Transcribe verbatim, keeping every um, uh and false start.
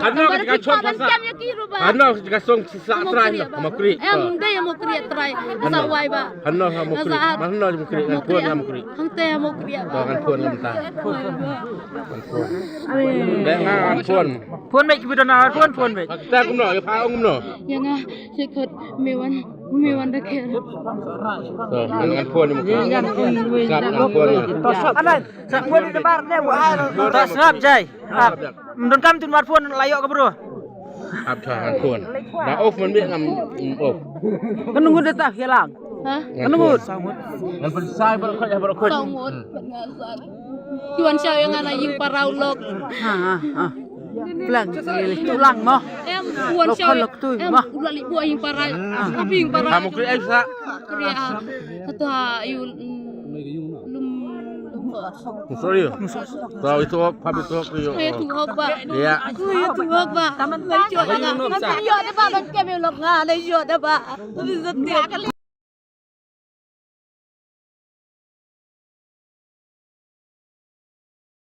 Hano ka chong ka sa. Hano ka song sa trai na. Mokri. Em dei mokri trai. Sa wai ba. Hano ha mokri. Hano mokri. Ngan phone ha mokri. Hangte mokri. To ngan phone lam ta. Ngan phone. Dei ngan phone. Phone me ki bidon na phone phone me. Ta kumno ya pha ong kumno. Ya nga se khot me wan me wan da kher. To ngan phone mokri. Sap ngan phone. To sap anai. Sap phone ni bar ne wa. To sap jai. Ap. Mdon kam tun mar phone la yok ka bro. Ap tha ngan phone. Da off man bik ngam off. Kan ngut da ta khialang. Ha? Kan ngut. Ngan pun sai bar khoi bar khoi. Saw ngut. Ngan san. Tuan shaw yang ana ying parau lok. Ha ha ha. Plang tu lang mo. Em tuan shaw. Lok tu mo. Em ulah li buat ying parau. Apa ying parau? Kamu kri ai sa. Kri ah. Satu ha ayu. Lum lum. Sorry. Sorry tu hok, pabit tu hok tu. Ayu tu hok ba. Ya. Ayu tu hok ba. Taman taman. Ayu da ba ban kem lok nga ayu da ba. Tapi setia kali.